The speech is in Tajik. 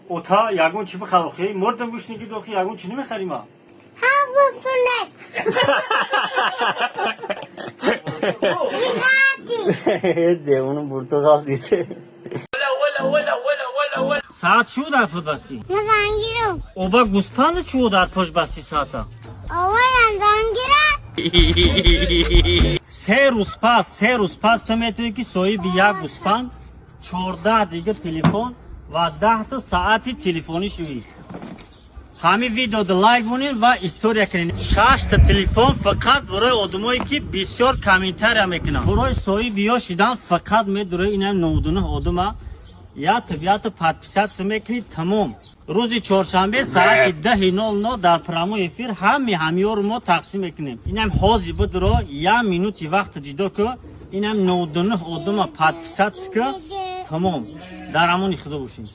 Ота, ягон чӣ бихар охи, мурдам гӯшнигӣ дохи, ягон чӣ намехарӣ ма? Ҳамон пул нест. Гигати. Девону буртуғал диде. Саат чӣ дар пуд бастӣ? Ма зангирам. Оба, гӯспанду чӣ дар пош бастӣ саата? Овоям зангира. 3 рӯз пас, 3 рӯз пас ту метавонӣ, ки соҳиби як гӯспанд, 14 дига телефон ва 10-та саати телефонӣ шавӣ. Ҳамин видеода лайк монед ва история кунед. Шашта телефон фақат барои одамое, ки бисёр комментария мекунанд. Барои соҳиби ё шидан фақат медурои ина 99 одама ята подписаться мекунӣ, тамом. Рӯзи чоршанбе соати 10:00 дар прямой эфир ҳами ҳамёру мо тақсим мекунем. Инам ҳозир будро, як минути вақт ҷидо ку, инам 99 одама подписаться ку, тамом. Дар амони худо бошед.